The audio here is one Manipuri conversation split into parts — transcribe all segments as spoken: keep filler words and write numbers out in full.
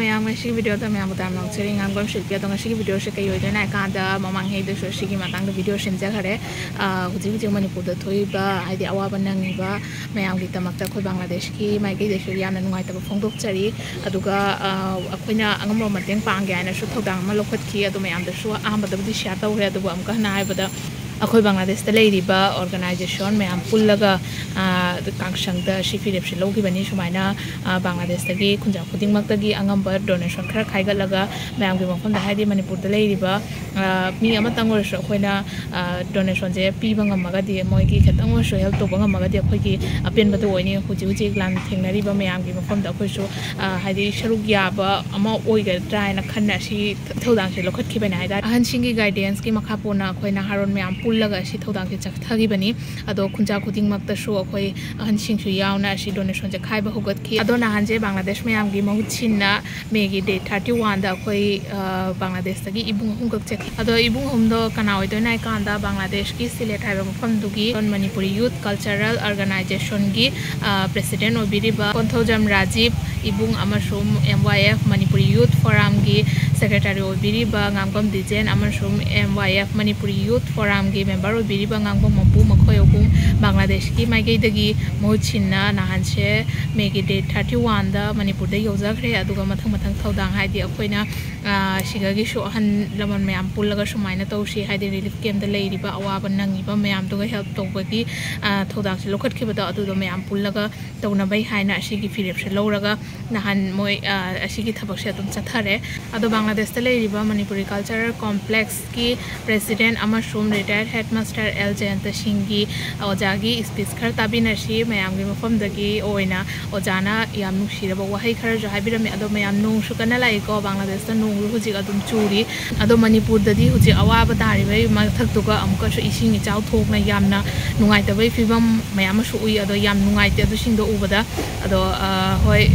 ꯃꯌꯥꯝ, ꯉꯁꯤꯒꯤ ꯚꯤꯗꯤꯑꯣꯗ ꯃꯌꯥꯝꯕꯨ ꯇꯔꯥꯝꯅ ꯑꯣꯛꯆꯔꯤ꯫ ꯉꯥꯡꯕꯝ ꯁꯤꯜꯄꯤ꯫ ꯑꯗꯣ ꯉꯁꯤꯒꯤ ꯚꯤꯗꯤꯑꯣꯁꯦ ꯀꯩ ꯑꯣꯏꯗꯣꯏꯅꯣ ꯍꯥꯏ ꯀꯥꯟꯗ, ꯃꯃꯥꯡꯉꯩꯗꯁꯨ ꯑꯁꯤꯒꯤ ꯃꯇꯥꯡꯗ ꯚꯤꯗꯤꯑꯣ ꯁꯦꯝꯖꯈꯔꯦ꯫ ꯑꯥ, ꯍꯧꯖꯤꯛ ꯍꯧꯖꯤꯛ ꯃꯅꯤꯄꯨꯔꯗ ꯊꯣꯛꯏꯕ, ꯍꯥꯏꯗꯤ ꯑꯋꯥꯕ ꯅꯪꯉꯤꯕ ꯃꯌꯥꯝꯒꯤꯗꯃꯛꯇ ꯑꯩꯈꯣꯏ ꯕꯪꯒ꯭ꯂꯥꯗꯦꯁꯀꯤ ꯃꯥꯏꯀꯩꯗꯁꯨ ꯌꯥꯝꯅ ꯅꯨꯡꯉꯥꯏꯇꯕ ꯐꯣꯡꯗꯣꯛꯆꯔꯤ꯫ ꯑꯗꯨꯒ, ꯑꯥ, ꯑꯩꯈꯣꯏꯅ ꯑꯉꯝꯕ ꯃꯇꯦꯡ ꯄꯥꯡꯒꯦ ꯍꯥꯏꯅꯁꯨ ꯊꯧꯗꯥꯡ ꯑꯃ ꯂꯧꯈꯠꯈꯤ꯫ ꯑꯗꯣ ꯃꯌꯥꯝꯗꯁꯨ ꯑꯍꯥꯟꯕꯗꯕꯨꯗꯤ ꯁꯤꯌꯥꯔ ꯇꯧꯈ꯭ꯔꯦ, ꯑꯗꯨꯕꯨ ꯑꯃꯨꯛꯀ ꯍꯟꯅ ꯍꯥꯏꯕꯗ, ꯑꯩꯈꯣꯏ ꯕꯪꯒ꯭ꯂꯥꯗꯦꯁꯇ ꯂꯩꯔꯤꯕ ꯑꯣꯔꯒꯅꯥꯏꯖꯦꯁꯟ ꯃꯌꯥꯝ ꯄꯨꯜꯂꯒ, ꯑꯥ, ꯀꯥꯡꯁꯪꯗ ꯁꯤ ꯐꯤꯔꯦꯞꯁꯦ ꯂꯧꯈꯤꯕꯅꯤ꯫ ꯁꯨꯃꯥꯏꯅ, ꯑꯥ, ꯕꯪꯒ꯭ꯂꯥꯗꯦꯁꯇꯒꯤ ꯈꯨꯟꯖꯥ ꯈꯨꯗꯤꯡꯃꯛꯇꯒꯤ ꯑꯉꯝꯕ ꯗꯣꯅꯦꯁꯟ ꯈꯔ ꯈꯥꯏꯒꯠꯂꯒ ꯃꯌꯥꯝꯒꯤ ꯃꯐꯝꯗ, ꯍꯥꯏꯗꯤ ꯃꯅꯤꯄꯨꯔꯗ ꯂꯩꯔꯤꯕ, ꯑꯥ, ꯃꯤ ꯑꯃꯇꯪ ꯑꯣꯏꯔꯁꯨ ꯑꯩꯈꯣꯏꯅ, ꯑꯥ, ꯗꯣꯅꯦꯁꯟꯁꯦ ꯄꯤꯕ ꯉꯝꯃꯒꯗꯤ, ꯃꯣꯏꯒꯤ ꯈꯤꯇꯪ ꯑꯣꯏꯔꯁꯨ ꯍꯦꯜꯞ ꯇꯧꯕ ꯉꯝꯃꯒꯗꯤ, ꯑꯩꯈꯣꯏꯒꯤ ꯑꯄꯦꯟꯕꯗꯣ ꯑꯣꯏꯅꯤ꯫ ꯍꯧꯖꯤꯛ ꯍꯧꯖꯤꯛ ꯂꯥꯟ ꯊꯦꯡꯅꯔꯤꯕ ꯃꯌꯥꯝꯒꯤ ꯃꯐꯝꯗ ꯑꯩꯈꯣꯏꯁꯨ, ꯑꯥ, ꯍꯥꯏꯗꯤ ꯁꯔꯨꯛ ꯌꯥꯕ ꯑꯃ ꯑꯣꯏꯒꯗ꯭ꯔꯥ ꯍꯥꯏꯅ ꯈꯟꯅ ꯑꯁꯤ ꯊꯧꯗꯥꯡꯁꯦ ꯂꯧꯈꯠꯈꯤꯕꯅꯦ ꯍꯥꯏꯇꯥꯔꯦ꯫ ꯑꯍꯟꯁꯤꯡꯒꯤ ꯒꯥꯏꯗꯦꯟꯁꯀꯤ ꯃꯈꯥ ꯄꯣꯟꯅ ꯑꯩꯈꯣꯏ ꯅꯍꯥꯔꯣꯜ ꯃꯌꯥꯝ ꯄꯨꯜꯂꯒ ꯑꯁꯤ ꯊꯧꯗꯥꯡꯁꯦ ꯆꯠꯊꯈꯤꯕꯅꯤ꯫ ꯑꯗꯣ ꯈꯨꯟꯖꯥ ꯈꯨꯗꯤꯡꯃꯛꯇꯁꯨ ꯑꯩꯈꯣꯏ ꯑꯍꯟꯁꯤꯡꯁꯨ ꯌꯥꯎꯅ ꯑꯁꯤ ꯗꯣꯅꯦꯁꯟꯁꯦ ꯈꯥꯏꯕ ꯍꯧꯒꯠꯈꯤ꯫ ꯑꯗꯣ ꯅꯍꯥꯟꯁꯦ ꯕꯪꯒ꯭ꯂꯥꯗꯦꯁ ꯃꯌꯥꯝꯒꯤ ꯃꯍꯨꯠ ꯁꯤꯟꯅ ꯃꯦꯒꯤ ꯗꯦꯠ ꯊꯥꯔꯇꯤ ꯋꯥꯟꯗ ꯑꯩꯈꯣꯏ, ꯑ, ꯕꯪꯒ꯭ꯂꯥꯗꯦꯁꯇꯒꯤ ꯏꯕꯨꯡ ꯑꯍꯨꯝꯈꯛ ꯆꯠꯈꯤ꯫ ꯑꯗꯣ ꯏꯕꯨꯡ ꯑꯍꯨꯝꯗꯣ ꯀꯅꯥ ꯑꯣꯏꯗꯣꯏꯅꯣ ꯍꯥꯏ ꯀꯥꯟꯗ, ꯕꯪꯒ꯭ꯂꯥꯗꯦꯁꯀꯤ ꯁꯤꯂꯦꯠ ꯍꯥꯏꯕ ꯃꯐꯝꯗꯨꯒꯤ ꯃꯅꯤꯄꯨꯔꯤ ꯌꯨꯠ ꯀꯜꯆꯔꯦꯜ ꯑꯣꯔꯒꯅꯥꯏꯖꯦꯁꯟꯒꯤ, ꯑ, ꯄ꯭ꯔꯦꯁꯤꯗꯦꯟ ꯑꯣꯏꯕꯤꯔꯤꯕ ꯀꯣꯟꯊꯧꯖꯝ ꯔꯥꯖꯤꯞ ꯏꯕꯨꯡ ꯑꯃꯁꯨꯡ ꯑꯦꯝ ꯋꯥꯏ ꯑꯦꯐ ꯃꯅꯤꯄꯨꯔꯤ ꯌꯨꯠ ꯐꯣꯔꯝꯒꯤ ꯁꯦꯀ꯭ꯔꯦꯇꯔꯤ ꯑꯣꯏꯕꯤꯔꯤꯕ ꯉꯥꯡꯕꯝ ꯗꯤꯖꯦꯟ ꯑꯃꯁꯨꯡ ꯑꯦꯝ ꯋꯥꯏ ꯑꯦꯐ ꯃꯅꯤꯄꯨꯔꯤ ꯌꯨꯠ ꯐꯣꯔꯝꯒꯤ ꯃꯦꯝꯕꯔ ꯑꯣꯏꯕꯤꯔꯤꯕ ꯉꯥꯡꯕꯝ ꯃꯄꯨ, ꯃꯈꯣꯏ ꯑꯍꯨꯝ ꯕꯪꯒ꯭ꯂꯥꯗꯦꯁꯀꯤ ꯃꯥꯏꯀꯩꯗꯒꯤ ꯃꯍꯨꯠ ꯁꯤꯟꯅ ꯅꯍꯥꯟꯁꯦ ꯃꯦꯒꯤ ꯗꯦꯠ ꯊꯥꯔꯇꯤ ꯋꯥꯟꯗ ꯃꯅꯤꯄꯨꯔꯗ ꯌꯧꯖꯈ꯭ꯔꯦ꯫ ꯑꯗꯨꯒ ꯃꯊꯪ ꯃꯊꯪ ꯊꯧꯗꯥꯡ, ꯍꯥꯏꯗꯤ ꯑꯩꯈꯣꯏꯅ, ꯑ, ꯁꯤꯗꯒꯤꯁꯨ ꯑꯍꯜ ꯂꯃꯟ ꯃꯌꯥꯝ ꯄꯨꯜꯂꯒ ꯁꯨꯃꯥꯏꯅ ꯇꯧꯁꯤ, ꯍꯥꯏꯗꯤ ꯔꯤꯂꯤꯐ ꯀꯦꯝꯞꯇ ꯂꯩꯔꯤꯕ ꯑꯋꯥꯕ ꯅꯪꯉꯤꯕ ꯃꯌꯥꯝꯗꯨꯒ ꯍꯦꯜꯞ ꯇꯧꯕꯒꯤ, ꯑ, ꯊꯧꯗꯥꯡꯁꯦ ꯂꯧꯈꯠꯈꯤꯕꯗꯣ, ꯑꯗꯨꯗꯣ ꯃꯌꯥꯝ ꯄꯨꯜꯂꯒ ꯇꯧꯅꯕꯩ ꯍꯥꯏꯅ ꯑꯁꯤꯒꯤ ꯐꯤꯔꯦꯞꯁꯦ ꯂꯧꯔꯒ ꯅꯍꯥꯟ ꯃꯣꯏ, ꯑ, ꯑꯁꯤꯒꯤ ꯊꯕꯛꯁꯦ ꯑꯗꯨꯝ ꯆꯠꯊꯔꯦ꯫ ꯑꯗꯣ ꯕꯪꯒ꯭ꯂꯥꯗꯦꯁꯇ ꯂꯩꯔꯤꯕ ꯃꯅꯤꯄꯨꯔꯤ ꯀꯜꯆꯔꯦꯜ ꯀꯣꯝꯄ꯭ꯂꯦꯛꯁꯀꯤ ꯄ꯭ꯔꯦꯁꯤꯗꯦꯟ ꯑꯃꯁꯨꯡ ꯔꯤꯇꯥꯌꯔ ꯍꯦꯗꯃꯥꯁꯇꯔ ꯑꯦꯜ ꯖꯌꯟꯇ ꯁꯤꯡꯒꯤ ꯑꯣꯖꯥꯒꯤ ꯁ꯭ꯄꯤꯆ ꯈꯔ ꯇꯥꯕꯤꯅꯁꯤ꯫ ꯃꯌꯥꯝꯒꯤ ꯃꯐꯝꯗꯒꯤ ꯑꯣꯏꯅ ꯑꯣꯖꯥꯅ ꯌꯥꯝ ꯅꯨꯡꯁꯤꯔꯕ ꯋꯥꯍꯩ ꯈꯔꯁꯨ ꯍꯥꯏꯕꯤꯔꯝꯃꯤ꯫ ꯑꯗꯣ ꯃꯌꯥꯝ ꯅꯣꯡꯁꯨ ꯀꯟꯅ ꯂꯥꯛꯏꯀꯣ, ꯕꯪꯒ꯭ꯂꯥꯗꯦꯁꯇ ꯅꯣꯡꯁꯨ ꯍꯧꯖꯤꯛ ꯑꯗꯨꯝ ꯆꯨꯔꯤ꯫ ꯑꯗꯣ ꯃꯅꯤꯄꯨꯔꯗꯗꯤ ꯍꯧꯖꯤꯛ ꯑꯋꯥꯕ ꯇꯥꯔꯤꯕꯒꯤ ꯃꯊꯛꯇꯨꯒ ꯑꯃꯨꯛꯀꯁꯨ ꯏꯁꯤꯡ ꯏꯆꯥꯎ ꯊꯣꯛꯅ ꯌꯥꯝꯅ ꯅꯨꯡꯉꯥꯏꯇꯕꯒꯤ ꯐꯤꯕꯝ ꯃꯌꯥꯝ ꯑꯃꯁꯨ ꯎꯏ꯫ ꯑꯗꯣ ꯌꯥꯝ ꯅꯨꯡꯉꯥꯏꯇꯦ ꯑꯗꯨꯁꯤꯡꯗꯣ ꯎꯕꯗ꯫ ꯑꯗꯣ, ꯑ, ꯍꯣꯏ,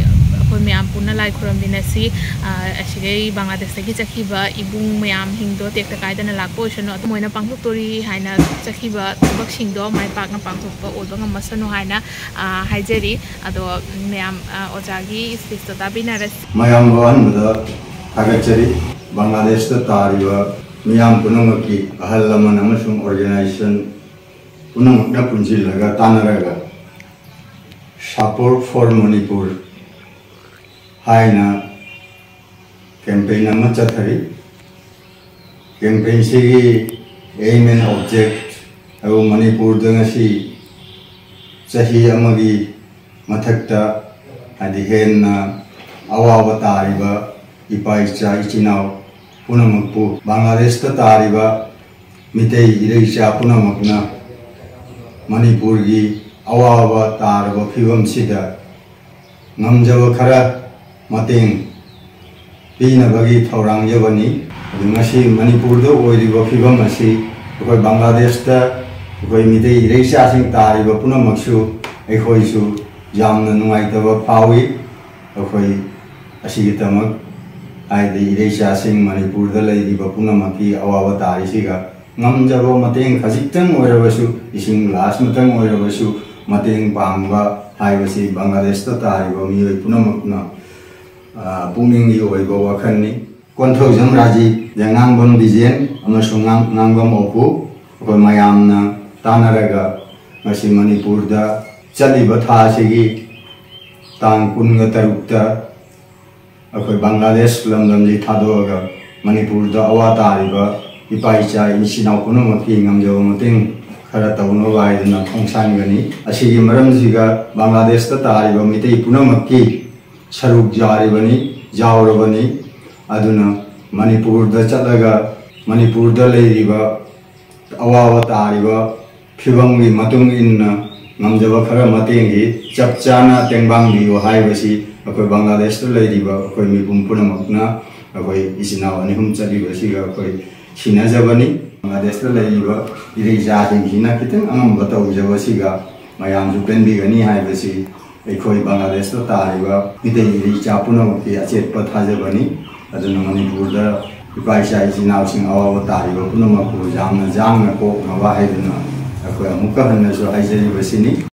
ꯑꯩꯈꯣꯏ ꯃꯌꯥꯝ ꯄꯨꯟꯅ ꯂꯥꯏ ꯈꯨꯔꯝꯃꯤꯟꯅꯁꯤ꯫ ꯑ, ꯑꯁꯤꯗꯩ ꯕꯪꯒ꯭ꯂꯥꯗꯦꯁꯇꯒꯤ ꯆꯠꯈꯤꯕ ꯏꯕꯨꯡ ꯃꯌꯥꯝꯁꯤꯡꯗꯣ ꯇꯦꯛꯇ ꯀꯥꯏꯗꯅ ꯂꯥꯛꯄ ꯑꯣꯏꯁꯅꯨ, ꯑꯗꯨꯝ ꯑꯣꯏꯅ ꯄꯥꯡꯊꯣꯛꯇꯣꯔꯤ ꯍꯥꯏꯅ ꯆꯠꯈꯤꯕ ꯊꯕꯛꯁꯤꯡꯗꯣ ꯃꯥꯏ ꯄꯥꯛꯅ ꯄꯥꯡꯊꯣꯛꯄ ꯑꯣꯏꯕ ꯉꯝꯃꯁꯅꯨ ꯍꯥꯏꯅ, ꯑ, ꯍꯥꯏꯖꯔꯤ꯫ ꯑꯗꯣ ꯃꯌꯥꯝ, ꯑ, ꯑꯣꯖꯥꯒꯤ ꯁ꯭ꯄꯤꯆꯇꯣ ꯇꯥꯕꯤꯅꯔꯁꯤ꯫ ꯃꯌꯥꯝꯕꯨ ꯑꯍꯥꯟꯕꯗ ꯊꯥꯒꯠꯆꯔꯤ꯫ ꯕꯪꯒ꯭ꯂꯥꯗꯦꯁꯇ ꯇꯥꯔꯤꯕ ꯃꯤꯌꯥꯝ ꯄꯨꯝꯅꯃꯛꯀꯤ ꯑꯍꯜ ꯂꯃꯟ ꯑꯃꯁꯨꯡ ꯑꯣꯔꯒꯅꯥꯏꯖꯦꯁꯟ ꯄꯨꯝꯅꯃꯛꯅ ꯄꯨꯟꯁꯤꯜꯂꯒ ꯇꯥꯟꯅꯔꯒ Support for Manipur ꯍꯥꯏꯅ ꯀꯦꯝꯄꯦꯟ ꯑꯃ ꯆꯠꯊꯔꯤ꯫ ꯀꯦꯝꯄꯦꯟꯁꯤꯒꯤ aim and object ꯍꯥꯏꯕꯨ ꯃꯅꯤꯄꯨꯔꯗ ꯉꯁꯤ ꯆꯍꯤ ꯑꯃꯒꯤ ꯃꯊꯛꯇ, ꯍꯥꯏꯗꯤ ꯍꯦꯟꯅ ꯑꯋꯥꯕ ꯇꯥꯔꯤꯕ ꯏꯄꯥ ꯏꯆꯥ ꯏꯆꯤꯟ ꯏꯅꯥꯎ ꯄꯨꯝꯅꯃꯛꯄꯨ, ꯕꯪꯒ꯭ꯂꯥꯗꯦꯁꯇ ꯇꯥꯔꯤꯕ ꯃꯤꯇꯩ ꯏꯔꯩꯆꯥ ꯄꯨꯝꯅꯃꯛꯅ ꯃꯅꯤꯄꯨꯔꯒꯤ ꯑꯋꯥꯕ ꯇꯥꯔꯕ ꯐꯤꯕꯝꯁꯤꯗ ꯉꯝꯖꯕ ꯈꯔ ꯃꯇꯦꯡ ꯄꯤꯅꯕꯒꯤ ꯊꯧꯔꯥꯡꯖꯕꯅꯤ꯫ ꯑꯗꯨ ꯉꯁꯤ ꯃꯅꯤꯄꯨꯔꯗ ꯑꯣꯏꯔꯤꯕ ꯐꯤꯕꯝ ꯑꯁꯤ ꯑꯩꯈꯣꯏ ꯕꯪꯒ꯭ꯂꯥꯗꯦꯁꯇ ꯑꯩꯈꯣꯏ ꯃꯤꯇꯩ ꯏꯔꯩꯆꯥꯁꯤꯡ ꯇꯥꯔꯤꯕ ꯄꯨꯝꯅꯃꯛꯁꯨ ꯑꯩꯈꯣꯏꯁꯨ ꯌꯥꯝꯅ ꯅꯨꯡꯉꯥꯏꯇꯕ ꯐꯥꯎꯏ꯫ ꯑꯩꯈꯣꯏ ꯑꯁꯤꯒꯤꯗꯃꯛ, ꯍꯥꯏꯗꯤ ꯏꯔꯩꯆꯥꯁꯤꯡ ꯃꯅꯤꯄꯨꯔꯗ ꯂꯩꯔꯤꯕ ꯄꯨꯝꯅꯃꯛꯀꯤ ꯑꯋꯥꯕ ꯇꯥꯔꯤꯁꯤꯒ ꯉꯝꯖꯕ ꯃꯇꯦꯡ ꯈꯖꯤꯛꯇꯪ ꯑꯣꯏꯔꯕꯁꯨ, ꯏꯁꯤꯡ ꯒ꯭ꯂꯥꯁ ꯃꯇꯪ ꯑꯣꯏꯔꯕꯁꯨ ꯃꯇꯦꯡ ꯄꯥꯡꯕ ꯍꯥꯏꯕꯁꯤ ꯕꯪꯒ꯭ꯂꯥꯗꯦꯁꯇ ꯇꯥꯔꯤꯕ ꯃꯤꯑꯣꯏ ꯄꯨꯝꯅꯃꯛꯅ, ꯑ, ꯄꯨꯛꯅꯤꯡꯒꯤ ꯑꯣꯏꯕ ꯋꯥꯈꯜꯅꯤ꯫ ꯀꯣꯟꯊꯧꯖꯝ ꯔꯥꯖꯤ, ꯌꯥꯉꯥꯡꯕꯝ ꯕꯤꯖꯦꯟ ꯑꯃꯁꯨꯡ ꯉꯥꯡ-, ꯉꯥꯡꯕꯝ ꯑꯣꯄꯨ, ꯑꯩꯈꯣꯏ ꯃꯌꯥꯝꯅ ꯇꯥꯟꯅꯔꯒ ꯉꯁꯤ ꯃꯅꯤꯄꯨꯔꯗ ꯆꯠꯂꯤꯕ ꯊꯥ ꯑꯁꯤꯒꯤ ꯇꯥꯡ ꯀꯨꯟꯒ ꯇꯔꯨꯛꯇ ꯑꯩꯈꯣꯏ ꯕꯪꯒ꯭ꯂꯥꯗꯦꯁ ꯂꯝꯗꯝꯁꯤ ꯊꯥꯗꯣꯛꯑꯒ ꯃꯅꯤꯄꯨꯔꯗ ꯑꯋꯥ ꯇꯥꯔꯤꯕ ꯏꯄꯥ ꯏꯆꯥ ꯏꯆꯤꯟ ꯏꯅꯥꯎ ꯄꯨꯝꯅꯃꯛꯀꯤ ꯉꯝꯖꯕ ꯃꯇꯦꯡ ꯈꯔ ꯇꯧꯅꯕ ꯍꯥꯏꯗꯨꯅ ꯈꯣꯡꯁꯥꯟꯒꯅꯤ꯫ ꯑꯁꯤꯒꯤ ꯃꯔꯝꯁꯤꯒ ꯕꯪꯒ꯭ꯂꯥꯗꯦꯁꯇ ꯇꯥꯔꯤꯕ ꯃꯤꯇꯩ ꯄꯨꯝꯅꯃꯛꯀꯤ ꯁꯔꯨꯛ ꯌꯥꯔꯤꯕꯅꯤ, ꯌꯥꯎꯔꯕꯅꯤ꯫ ꯑꯗꯨꯅ ꯃꯅꯤꯄꯨꯔꯗ ꯆꯠꯂꯒ ꯃꯅꯤꯄꯨꯔꯗ ꯂꯩꯔꯤꯕ ꯑꯋꯥꯕ ꯇꯥꯔꯤꯕ ꯐꯤꯕꯝꯒꯤ ꯃꯇꯨꯡ ꯏꯟꯅ ꯉꯝꯖꯕ ꯈꯔ ꯃꯇꯦꯡꯒꯤ ꯆꯞ ꯆꯥꯅ ꯇꯦꯡꯕꯥꯡꯕꯤꯌꯨ ꯍꯥꯏꯕꯁꯤ ꯑꯩꯈꯣꯏ ꯕꯪꯒ꯭ꯂꯥꯗꯦꯁꯇ ꯂꯩꯔꯤꯕ ꯑꯩꯈꯣꯏ ꯃꯤꯄꯨꯝ ꯄꯨꯝꯅꯃꯛꯅ ꯑꯩꯈꯣꯏ ꯏꯆꯤꯟ ꯏꯅꯥꯎ ꯑꯅꯤ ꯑꯍꯨꯝ ꯆꯠꯂꯤꯕꯁꯤꯒ ꯑꯩꯈꯣꯏ ꯁꯤꯟꯅꯖꯕꯅꯤ꯫ ꯕꯪꯒ꯭ꯂꯥꯗꯦꯁꯇ ꯂꯩꯔꯤꯕ ꯏꯔꯩꯆꯥꯁꯤꯡꯁꯤꯅ ꯈꯤꯇꯪ ꯑꯉꯝꯕ ꯇꯧꯖꯕꯁꯤꯒ ꯃꯌꯥꯝꯁꯨ ꯄꯦꯟꯕꯤꯒꯅꯤ ꯍꯥꯏꯕꯁꯤ ꯑꯩꯈꯣꯏ ꯕꯪꯒ꯭ꯂꯥꯗꯦꯁꯇ ꯇꯥꯔꯤꯕ ꯃꯤꯇꯩ ꯏꯆꯥ ꯄꯨꯝꯅꯃꯛꯀꯤ ꯑꯆꯦꯠꯄ ꯊꯥꯖꯕꯅꯤ꯫ ꯑꯗꯨꯅ ꯃꯅꯤꯄꯨꯔꯗ ꯏꯄꯥ ꯏꯆꯥ ꯏꯆꯤꯟ ꯏꯅꯥꯎꯁꯤꯡ ꯑꯋꯥꯕ ꯇꯥꯔꯤꯕ ꯄꯨꯝꯅꯃꯛꯄꯨ ꯌꯥꯝꯅ ꯌꯥꯡꯅ ꯀꯣꯛꯅꯕ ꯍꯥꯏꯗꯨꯅ ꯑꯩꯈꯣꯏ ꯑꯃꯨꯛꯀ ꯍꯟꯅꯁꯨ ꯍꯥꯏꯖꯔꯤꯕꯁꯤꯅꯤ꯫